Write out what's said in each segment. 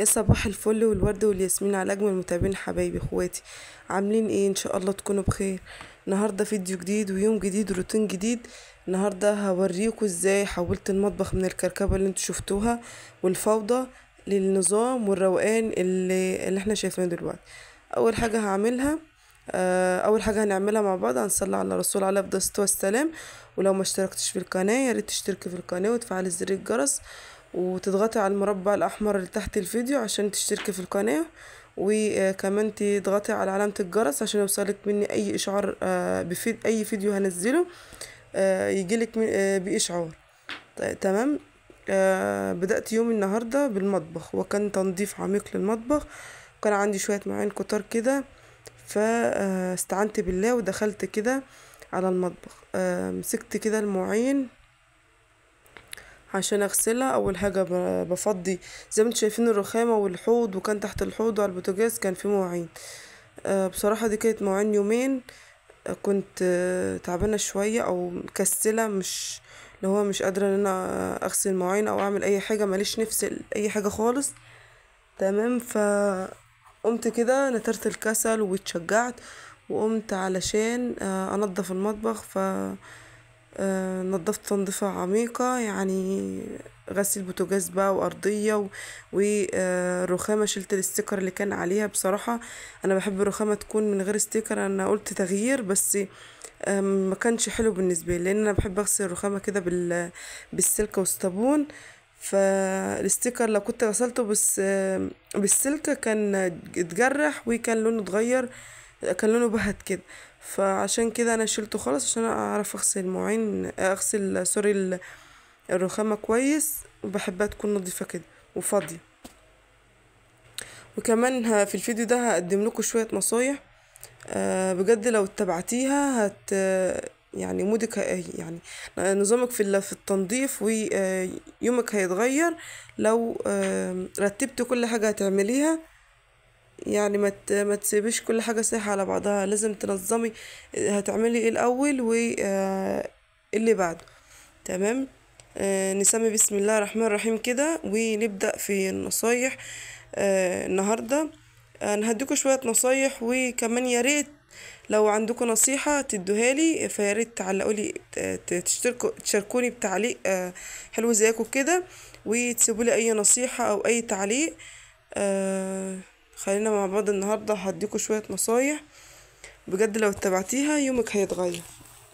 يا صباح الفل والورد والياسمين على اجمل متابعين حبايبي اخواتي. عاملين ايه؟ ان شاء الله تكونوا بخير. النهارده فيديو جديد ويوم جديد وروتين جديد. النهارده هوريكم ازاي حولت المطبخ من الكركبه اللي انتوا شفتوها والفوضى للنظام والروقان اللي احنا شايفينه دلوقتي. اول حاجة هعملها، اول حاجة هنعملها مع بعض، هنصلي على الرسول عليه افضل الصلاة والسلام. ولو ما اشتركتش في القناة يا ريت تشتركي في القناة وتفعلي زر الجرس وتضغطي على المربع الاحمر اللي تحت الفيديو عشان تشتركي في القناة، وكمان تضغطي على علامة الجرس عشان يوصلك مني اي اشعار بفيد اي فيديو هنزله يجيلك باشعار. تمام. بدأت يوم النهارده بالمطبخ، وكان تنظيف عميق للمطبخ. كان عندي شوية مواعين كتار كده، فاستعنت بالله ودخلت كده على المطبخ. مسكت كده المواعين عشان اغسلها. اول حاجة بفضي زي ما انتم شايفين الرخامه والحوض، وكان تحت الحوض وعلى البوتاجاز كان في مواعين. بصراحة دي كانت مواعين يومين، كنت تعبانة شوية او مكسله، مش اللي هو مش قادرة ان انا اغسل مواعين او اعمل اي حاجة، ماليش نفس اي حاجة خالص. تمام. فقمت كده نترت الكسل واتشجعت وقمت علشان انضف المطبخ. ف نظفت تنظيفة عميقة، يعني غسيل بوتاجاز بقى وأرضية ورخامة، شلت ال sticker اللي كان عليها. بصراحة أنا بحب الرخامة تكون من غير sticker، أنا قلت تغيير بس ما كانش حلو بالنسبة لي، لأن أنا بحب أغسل الرخامة كده بالسلكة والصابون. فال sticker لو كنت غسلته بس بالسلكة كان اتجرح وكان لونه اتغير، كان لونه بهت كده، فعشان كده انا شلته خالص عشان اعرف اغسل المواعين، اغسل sorry الرخامه كويس، وبحبها تكون نظيفة كده وفاضيه. وكمان في الفيديو ده هقدم لكم شوية نصايح بجد لو اتبعتيها يعني مودك، يعني نظامك في التنظيف ويومك هيتغير لو رتبت كل حاجة هتعمليها. يعني ما تسيبيش كل حاجة سايحة على بعضها، لازم تنظمي هتعملي ايه الأول واللي بعده. تمام. نسمي بسم الله الرحمن الرحيم كده ونبدأ في النصايح. النهاردة انا هديكوا شوية نصايح، وكمان يا ريت لو عندكم نصيحة تدوها لي، فيا ريت تعلقوا لي، تشتركوا، تشاركوني بتعليق حلو زيكم كده، وتسيبوا لي اي نصيحة او اي تعليق. خلينا مع بعض النهارده هديكوا شوية نصايح بجد لو اتبعتيها يومك هيتغير.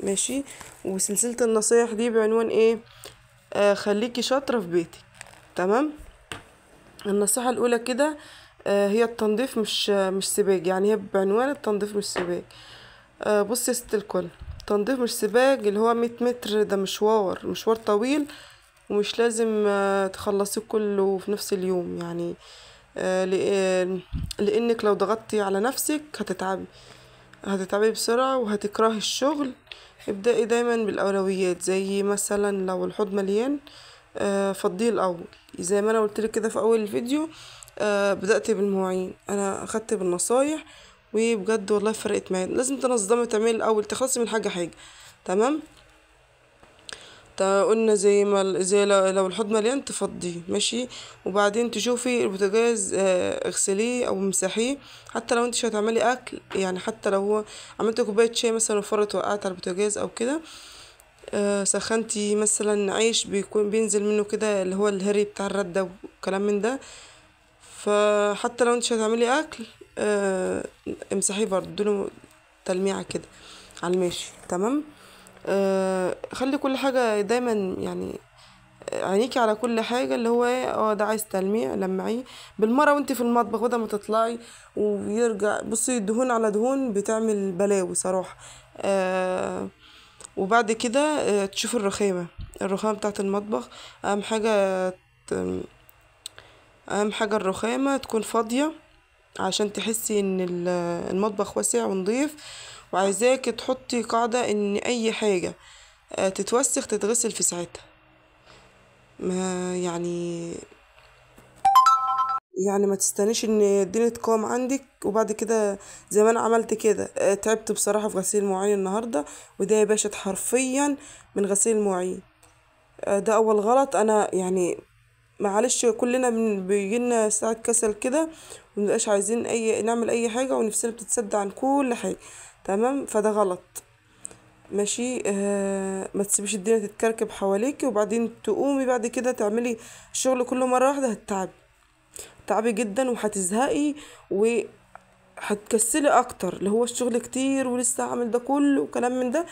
ماشي. وسلسلة النصايح دي بعنوان ايه؟ خليكي شاطرة في بيتك. تمام. النصيحة الاولى كده هي التنظيف مش سباق، يعني هي بعنوان التنظيف مش سباق. بصي يا ست الكل، التنظيف مش سباق اللي هو 100 متر، ده مشوار طويل، ومش لازم تخلصيه كله في نفس اليوم، يعني لانك لو ضغطتي على نفسك هتتعبي بسرعة وهتكرهي الشغل. ابدأي دايما بالاولويات، زي مثلا لو الحوض مليان فضية الاول، زي ما انا قلت لك كده في اول الفيديو. بدأت بالمواعين، انا اخدت بالنصايح وبجد والله فرقت معايا. لازم تنظمي، تعملي الاول، تخلصي من حاجة حاجة. تمام. قلنا زي ما زي لو الحوض مليان تفضيه، ماشي، وبعدين تشوفي البوتاجاز اغسليه او امسحيه، حتى لو انت مش هتعملي اكل، يعني حتى لو هو عملتي كوباية شاي مثلا وفرت وقعت على البوتاجاز او كده، سخنتي مثلا عيش بيكون بينزل منه كده اللي هو الهري بتاع الردة والكلام من ده، فحتى لو انت مش هتعملي اكل امسحيه برضه، اديله تلميعه كده على الماشي. تمام. خلي كل حاجة دايما، يعني عينيكي على كل حاجة، اللي هو ده عايز تلميع لمعيه بالمرة وانت في المطبخ، بدل ما تطلعي ويرجع. بصي دهون على دهون بتعمل بلاوي صراحة. وبعد كده تشوفي الرخامة بتاعة المطبخ. اهم حاجة الرخامة تكون فاضية عشان تحسي ان المطبخ واسع ونضيف. وعايزاكي تحطي قاعدة ان اي حاجة تتوسخ تتغسل في ساعتها، ما يعني ما تستنيش ان الدنيا تقام عندك وبعد كده زي ما انا عملت كده. تعبت بصراحة في غسيل المواعين النهاردة، وده يا باشا حرفيا من غسيل المواعين. ده اول غلط انا يعني معلش كلنا بيجيلنا ساعة كسل كده، ومنبقاش عايزين نعمل اي حاجة، ونفسنا بتتسد عن كل حاجة، تمام. فده غلط، ماشي. ما تسيبيش الدنيا تتكركب حواليكي وبعدين تقومي بعد كده تعملي الشغل كله مرة واحدة، هتتعبي، هتتعبي جدا وهتزهقي وهتكسلي اكتر، اللي هو الشغل كتير ولسه هعمل ده كله وكلام من ده.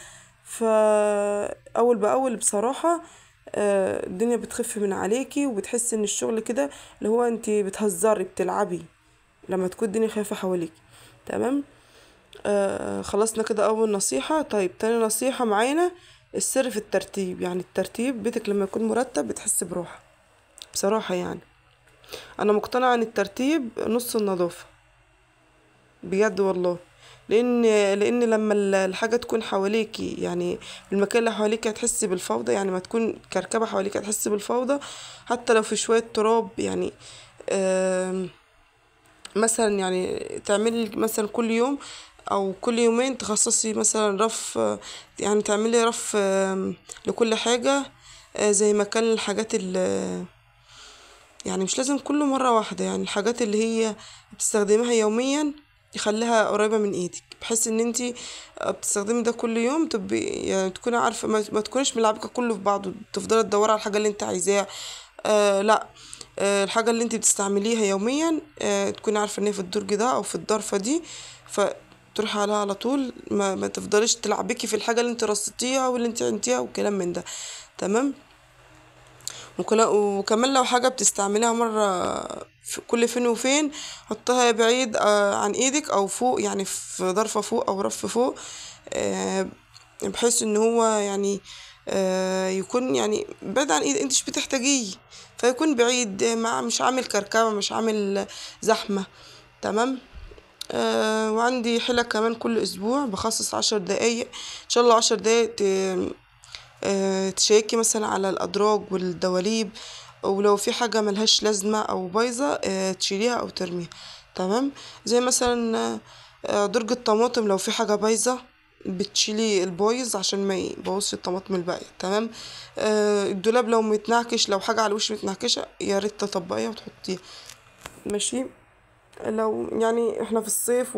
فاول باول بصراحة، الدنيا بتخف من عليكي، وبتحسي ان الشغل كده اللي هو انت بتهزري بتلعبي لما تكون الدنيا خايفة حواليكي، تمام. خلصنا كده اول نصيحة. طيب تاني نصيحة معانا، السر في الترتيب. يعني الترتيب، بيتك لما يكون مرتب بتحسي براحة بصراحة. يعني انا مقتنعة ان الترتيب نص النظافة بجد والله، لان لما الحاجة تكون حواليكي، يعني المكان اللي حواليكي هتحسي بالفوضى، يعني ما تكون كركبة حواليكي هتحسي بالفوضى، حتى لو في شوية تراب. يعني مثلا يعني تعملي مثلا كل يوم او كل يومين تخصصي مثلا رف، يعني تعملي رف لكل حاجة، زي مكان الحاجات يعني مش لازم كله مرة واحدة، يعني الحاجات اللي هي بتستخدميها يوميا يخليها قريبة من ايدك، بحيث ان انتي بتستخدمي ده كل يوم تبقي يعني تكوني عارفة، ما تكونيش ملعبكة كله في بعضه، تفضلي تدوري على الحاجة اللي انت عايزاها. لا، الحاجة اللي انت بتستعمليها يوميا، تكوني عارفة ان هي في الدرج ده او في الضرفة دي، فتروحي عليها على طول، ما تفضليش تلعبكي في الحاجة اللي انت رصيتيها واللي انت عملتيها والكلام من ده، تمام. وكمان لو حاجة بتستعمليها مرة في كل فين وفين، حطها بعيد عن ايدك او فوق، يعني في ضرفة فوق او رف فوق، بحيث ان هو يكون بعيد عن ايدك، انت مش بتحتاجيه فيكون بعيد، مش عامل كركبة، مش عامل زحمة، تمام. وعندي حلة كمان كل اسبوع بخصص 10 دقايق، ان شاء الله 10 دقايق تشيكي مثلا على الادراج والدواليب، ولو في حاجة ملهاش لازمة او بايظة، تشيليها او ترميها، تمام. زي مثلا، درج الطماطم لو في حاجة بايظة بتشيلي البايظ عشان ما يبوظش الطماطم الباقية، تمام. الدولاب لو متنعكش، لو حاجة على الوش متنعكشة يا ريت تطبقيها وتحطيها، ماشي. لو احنا في الصيف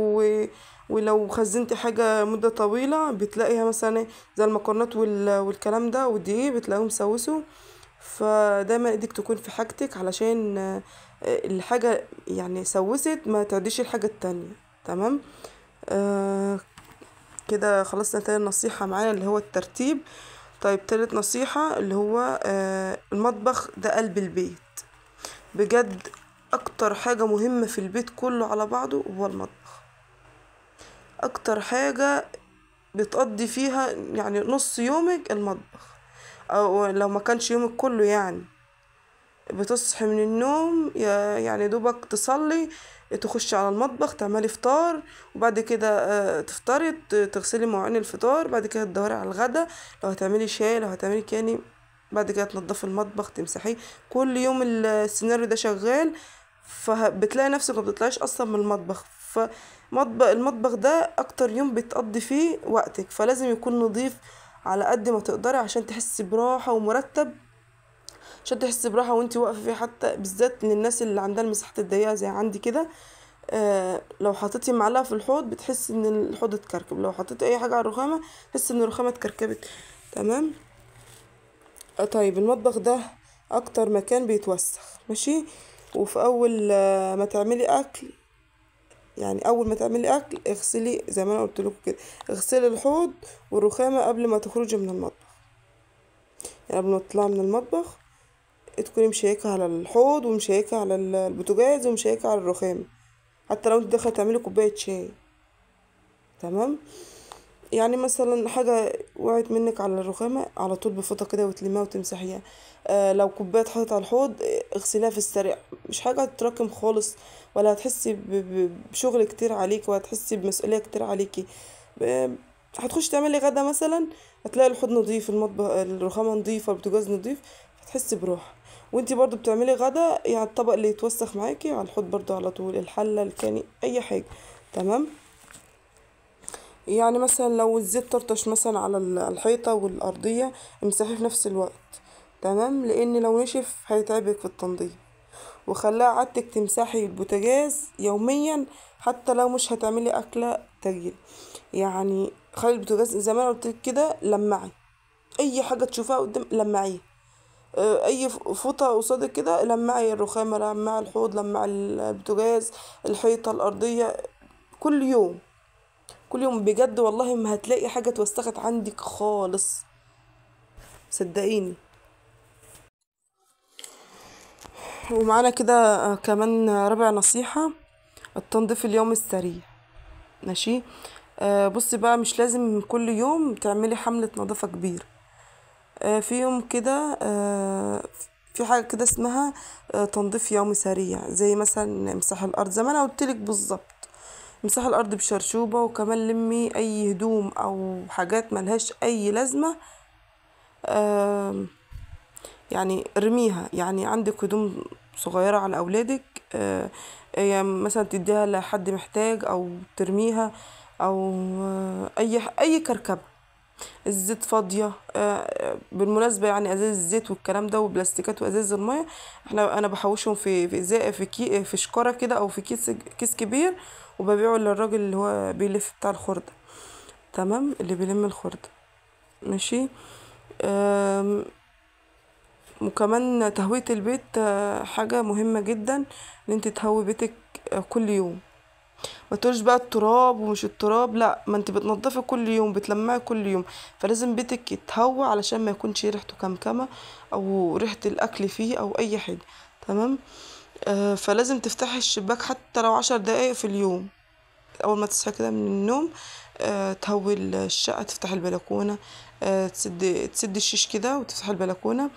ولو خزنتي حاجة مدة طويلة بتلاقيها مثلا زي المكرونات والكلام ده والدقيق بتلاقيهم سوسوا، فدايما ايدك تكون في حاجتك علشان الحاجة سوست ما تعديش الحاجة التانية، تمام. كده خلصنا تاني نصيحة معانا اللي هو الترتيب. طيب تالت نصيحة اللي هو، المطبخ ده قلب البيت بجد، اكتر حاجة مهمة في البيت كله على بعضه هو المطبخ، اكتر حاجة بتقضي فيها نص يومك المطبخ، او لو ما كانش يومك كله. بتصحي من النوم دوبك تصلي تخشي على المطبخ تعملي فطار، وبعد كده، تفطري، تغسلي مواعين الفطار، بعد كده تدوري على الغدا، لو هتعملي شاي، لو هتعملي كاني، بعد كده تنضفي المطبخ تمسحيه. كل يوم السيناريو ده شغال، فبتلاقي نفسك ما بتطلعيش اصلا من المطبخ. المطبخ ده اكتر يوم بتقضي فيه وقتك، فلازم يكون نظيف على قد ما تقدري عشان تحسي براحة ومرتب، عشان تحسي براحة وانتي واقفة فيه، حتى بالذات للناس اللي عندها المساحات الضيقة زي عندي كده. لو حطيتي معلقة في الحوض بتحسي ان الحوض اتكركب، لو حطيتي اي حاجة على الرخامة تحسي ان الرخامة اتكركبت، تمام. طيب المطبخ ده اكتر مكان بيتوسخ، ماشي. وفي اول، ما تعملي اكل، يعني اول ما تعملي اكل اغسلي زي ما انا قلت لكم كده، اغسلي الحوض والرخامة قبل ما تخرجي من المطبخ، يعني قبل ما تطلعي من المطبخ تكوني مشيكة على الحوض ومشيكة على البوتاجاز ومشيكة على الرخامة، حتى لو انت داخلة تعملي كوباية شاي، تمام. مثلا حاجة وقعت منك على الرخامة على طول بفوطة كده وتلميها وتمسحيها، لو كوباية اتحطت على الحوض، اغسليها في السريع، مش حاجة هتتراكم خالص، ولا هتحسي بشغل كتير عليكي، ولا هتحسي بمسؤولية كتير عليكي. هتخشي تعملي غدا مثلا هتلاقي الحوض نظيف، المطبخ الرخامة نظيفة، البوتاجاز نظيف، هتحسي براحة. وانتي برضو بتعملي غدا، الطبق اللي يتوسخ معاكي على الحوض برضو على طول، الحلة، الكاني، اي حاجة، تمام. مثلا لو الزيت طرطش مثلا على الحيطة والأرضية امسحيه في نفس الوقت، تمام، لان لو نشف هيتعبك في التنظيف. وخليها عادتك تمسحي البوتاجاز يوميا حتى لو مش هتعملي اكله تقيلة. يعني خلي البوتاجاز زي ما انا قلت لك كده لمعي، اي حاجة تشوفها قدام لمعيه، اي فوطه قصادك كده لمعي الرخامه، لمعي الحوض، لمعي البوتاجاز، الحيطة، الارضية، كل يوم كل يوم بجد والله ما هتلاقي حاجة اتوسخت عندك خالص، صدقيني. ومعانا كده كمان رابع نصيحة، التنظيف اليومي السريع. ماشي، بصي بقى، مش لازم كل يوم تعملي حملة نظافة كبيرة. في يوم كده، في حاجة كده اسمها تنظيف يومي سريع، زي مثلا امسحي الأرض زي ما أنا قلتلك بالظبط، امسحي الأرض بشرشوبة، وكمان لمي أي هدوم أو حاجات ملهاش أي لازمة، يعني ارميها. يعني عندك هدوم صغيرة على أولادك، يعني مثلا تديها لحد محتاج أو ترميها، أو أي كركبة. الزيت فاضية، بالمناسبة يعني ازاز الزيت والكلام ده وبلاستيكات وازاز المية، انا بحوشهم في شكارة كده او في كيس كبير، وببيعه للراجل اللي هو بيلف بتاع الخردة، تمام، اللي بيلم الخردة. ماشي. وكمان تهوية البيت، حاجة مهمة جدا ان انت تهوي بيتك كل يوم. ما تقولش بقى التراب ومش التراب، لا، ما انت بتنظفي كل يوم، بتلمعي كل يوم، فلازم بيتك يتهوى علشان ما يكونش ريحته كمكمه او ريحه الاكل فيه او اي حاجة، تمام. فلازم تفتحي الشباك حتى لو 10 دقايق في اليوم، اول ما تصحي كده من النوم، تهوي الشقة، تفتحي البلكونه، تسدي الشيش كده وتفتحي البلكونه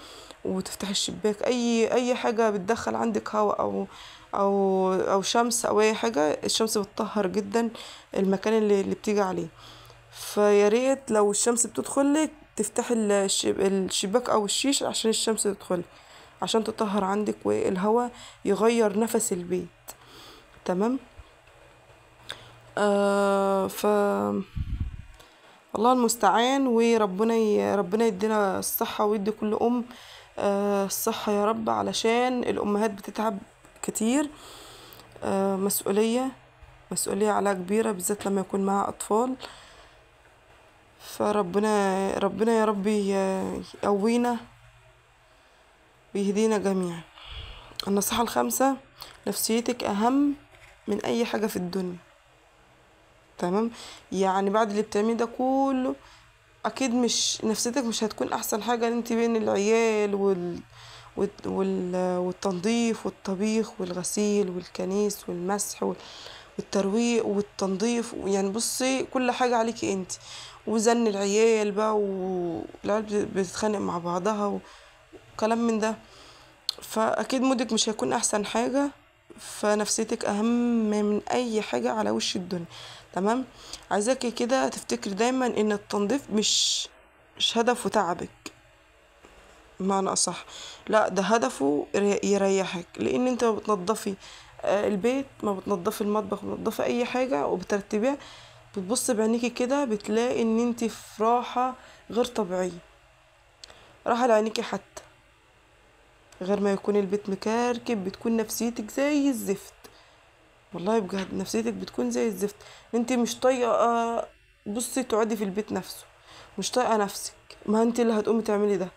وتفتحي الشباك. اي حاجة بتدخل عندك هواء او شمس او اي حاجة، الشمس بتطهر جدا المكان اللي بتيجي عليه. فيا ريت لو الشمس بتدخلك تفتحي الشباك او الشيش عشان الشمس تدخل، عشان تطهر عندك والهواء يغير نفس البيت، تمام. ف الله المستعان، وربنا ربنا يدينا الصحة ويدي كل ام الصحة يا رب، علشان الامهات بتتعب كتير، مسؤولية عليها كبيرة، بالذات لما يكون معها أطفال. فربنا ربنا يا رب يقوينا ويهدينا جميعا. النصيحة الخامسة، نفسيتك أهم من أي حاجة في الدنيا، تمام. يعني بعد اللي بتعمليه ده كله أكيد مش نفسيتك مش هتكون أحسن حاجة، إن انت بين العيال والتنظيف والطبيخ والغسيل والكنيس والمسح والترويق والتنظيف، يعني بصي كل حاجة عليكي انت، وزن العيال بقى، والعيال بتتخانق مع بعضها وكلام من ده، فأكيد مودك مش هيكون أحسن حاجة. فنفسيتك أهم من أي حاجة على وش الدنيا، تمام. عايزاكي كده تفتكري دايما إن التنظيف مش هدفه تعبك، بمعنى أصح، لا، ده هدفه يريحك، لأن انت ما بتنظفي البيت، ما بتنظفي المطبخ، ما بتنظفي أي حاجة وبترتبيها، بتبصي بعينيكي كده بتلاقي ان انت في راحة غير طبيعية، راحة لعينيكي حتى، غير ما يكون البيت مكركب بتكون نفسيتك زي الزفت، والله بجد نفسيتك بتكون زي الزفت، انت مش طايقة بصي تقعدي في البيت نفسه، مش طايقة نفسك، ما انت اللي هتقومي تعملي ده.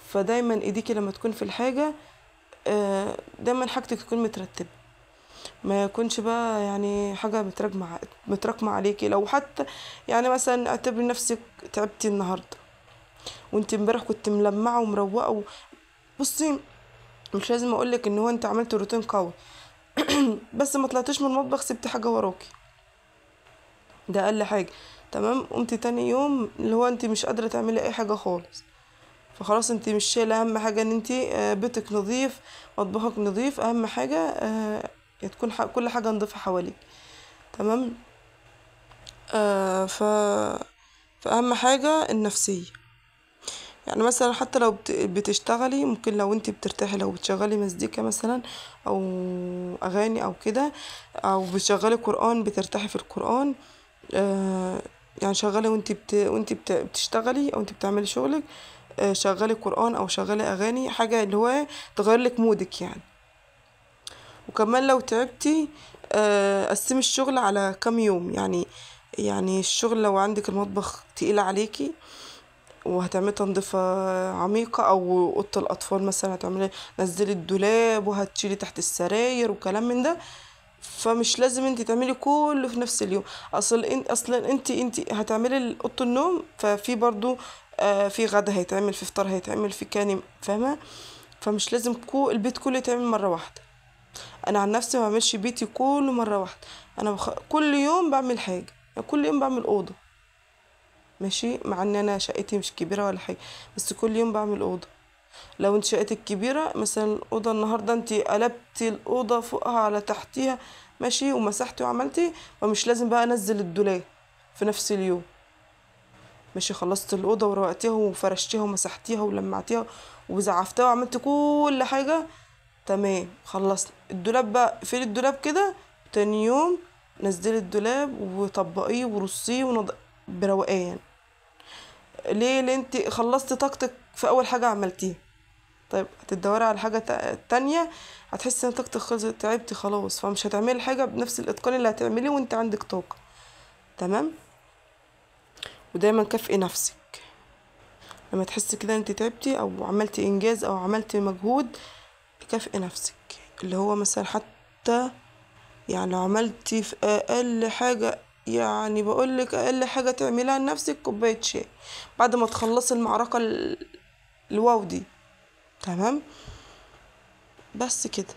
فدايما ايديكي لما تكون في الحاجة، دايما حاجتك تكون مترتبة، ما يكونش بقى يعني حاجة متراكمة عليكي. لو حتى يعني مثلا اعتبري نفسك تعبتي النهاردة وانت امبارح كنت ملمعة ومروقة بصي مش لازم اقولك ان هو انت عملت روتين قوي بس ما طلعتيش من المطبخ سبتي حاجة وراكي، ده اقل حاجة، تمام. قمتي تاني يوم اللي هو انت مش قادرة تعملي اي حاجة خالص، فخلاص انت مش شايله اهم حاجة ان انت بيتك نظيف، مطبخك نظيف، اهم حاجة تكون كل حاجة نظيفة حواليك، تمام. فاهم حاجة النفسية، يعني مثلا حتى لو بتشتغلي، ممكن لو انت بترتاحي لو بتشغلي مزيكا مثلا او اغاني او كده، او بتشغلي قرآن بترتاحي في القرآن، يعني شغالة وانت بتشتغلي او انت بتعملي شغلك، شغلي قرآن او شغلي اغاني، حاجة اللي هو تغير لك مودك يعني. وكمان لو تعبتي قسمي الشغل على كام يوم، يعني الشغل لو عندك المطبخ تقيل عليكي وهتعملي تنظيفة عميقة، او اوضة الاطفال مثلا هتعملي نزلي الدولاب وهتشيلي تحت السراير وكلام من ده، فمش لازم انت تعملي كله في نفس اليوم. اصلا انت هتعملي اوضة النوم، ففي برضو في غدا هيتعمل، في فطار هيتعمل، في كاني، فاهمه؟ فمش لازم البيت كله يتعمل مرة واحدة. انا عن نفسي ما بعملش بيتي كله مرة واحدة، انا كل يوم بعمل حاجة، كل يوم بعمل اوضة، ماشي، مع ان انا شقتي مش كبيرة ولا حاجة، بس كل يوم بعمل اوضة. لو انت شقتك كبيرة مثلا اوضة النهارده انت قلبتي الاوضة فوقها على تحتيها، ماشي، ومسحتي وعملتي، فمش لازم بقى انزل الدولاب في نفس اليوم، ماشي. خلصت الاوضة وروقتيها وفرشتيها ومسحتيها ولمعتيها وزعفتها وعملت كل حاجة، تمام، خلصت الدولاب بقى، اقفلي الدولاب كده، تاني يوم نزلي الدولاب وطبقيه ورصيه بروقان. ليه؟ لان انت خلصتي طاقتك في اول حاجة عملتيها. طيب هتدوري على حاجة تانية، هتحسي ان طاقتك خلصت، تعبتي خلاص، فمش هتعملي حاجة بنفس الاتقان اللي هتعمليه وانت عندك طاقة، تمام. ودايما كافئي نفسك لما تحسي كده انت تعبتي او عملتي انجاز او عملتي مجهود، كافئي نفسك، اللي هو مثلا حتى يعني لو عملتي في اقل حاجة، يعني بقولك اقل حاجة تعمليها لنفسك كوباية شاي بعد ما تخلصي المعركة الواو دي، تمام. بس كده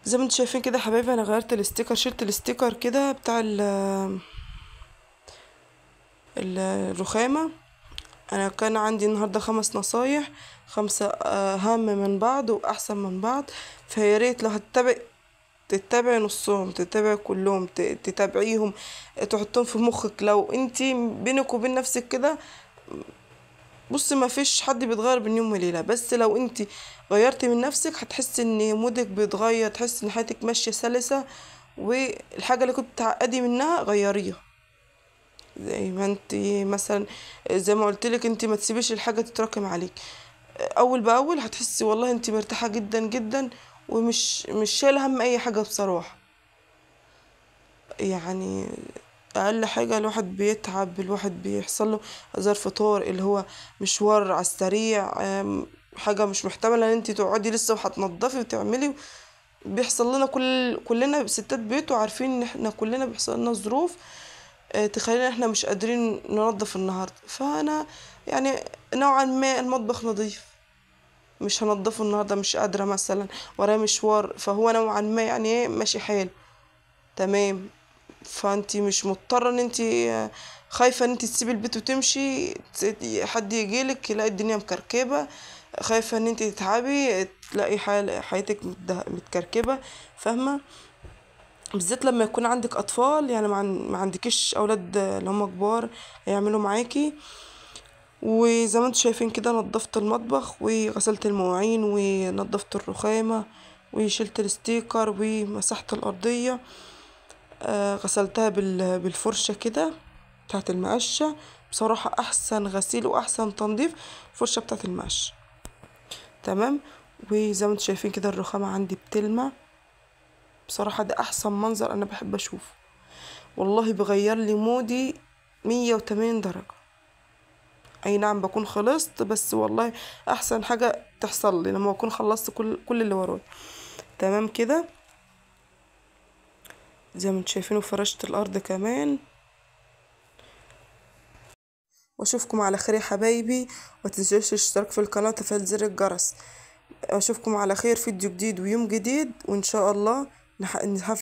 زي ما انتم شايفين كده يا حبايبي، انا غيرت ال sticker، شلت ال sticker كده بتاع الرخامه. انا كان عندي النهارده 5 نصايح، 5 اهم من بعض واحسن من بعض، فيا ريت لو تتبعي نصهم، تتبعي كلهم، تتابعيهم، تحطهم في مخك. لو انت بينك وبين نفسك كده، بصي ما فيش حد بيتغير بين يوم وليلة، بس لو انت غيرتي من نفسك هتحسي ان مودك بيتغير، تحسي ان حياتك ماشية سلسه، والحاجة اللي كنت بتعقدي منها غيريها. زي ما انت مثلا، زي ما قلت لك، انت ما تسيبيش الحاجة تتراكم عليك، اول باول هتحسي والله انت مرتاحة جدا جدا، ومش مش شايله هم اي حاجة بصراحة. يعني اقل حاجة الواحد بيتعب، الواحد بيحصل له ظرف طارئ اللي هو مشوار على السريع، حاجة مش محتملة ان انت تقعدي لسه وهتنضفي وتعملي. بيحصل لنا كلنا ستات بيوت، وعارفين ان احنا كلنا بيحصل لنا ظروف تخلينا احنا مش قادرين ننظف النهارده. فانا يعني نوعا ما المطبخ نظيف، مش هنضفه النهارده، مش قادرة مثلا، ورايا مشوار، فهو نوعا ما يعني ايه ماشي حاله، تمام. فانتي مش مضطرة ان انتي خايفة ان انتي تسيبي البيت وتمشي، حد يجيلك يلاقي الدنيا مكركبه، خايفة ان انتي تتعبي تلاقي حياتك متكركبه، فاهمه؟ بالذات لما يكون عندك اطفال، يعني ما عندكيش اولاد اللي هم كبار يعملوا معاكي. وزي ما انتم شايفين كده نظفت المطبخ وغسلت المواعين ونظفت الرخامه وشلت الستيكر ومسحت الارضية، غسلتها بالفرشه كده بتاعت المقشه. بصراحة احسن غسيل واحسن تنظيف الفرشة بتاعت المقشه، تمام. وزي ما انتم شايفين كده الرخامه عندي بتلمع، بصراحة ده احسن منظر انا بحب اشوفه والله، بغير لي مودي 180 درجه. اي نعم بكون خلصت، بس والله احسن حاجة تحصل لي لما اكون خلصت كل اللي ورايا، تمام كده. زي ما انتم شايفين وفرشت الارض كمان. واشوفكم على خير يا حبايبي، وما تنسوش الاشتراك في القناة وتفعيل زر الجرس. اشوفكم على خير فيديو جديد ويوم جديد، وان شاء الله نحفل.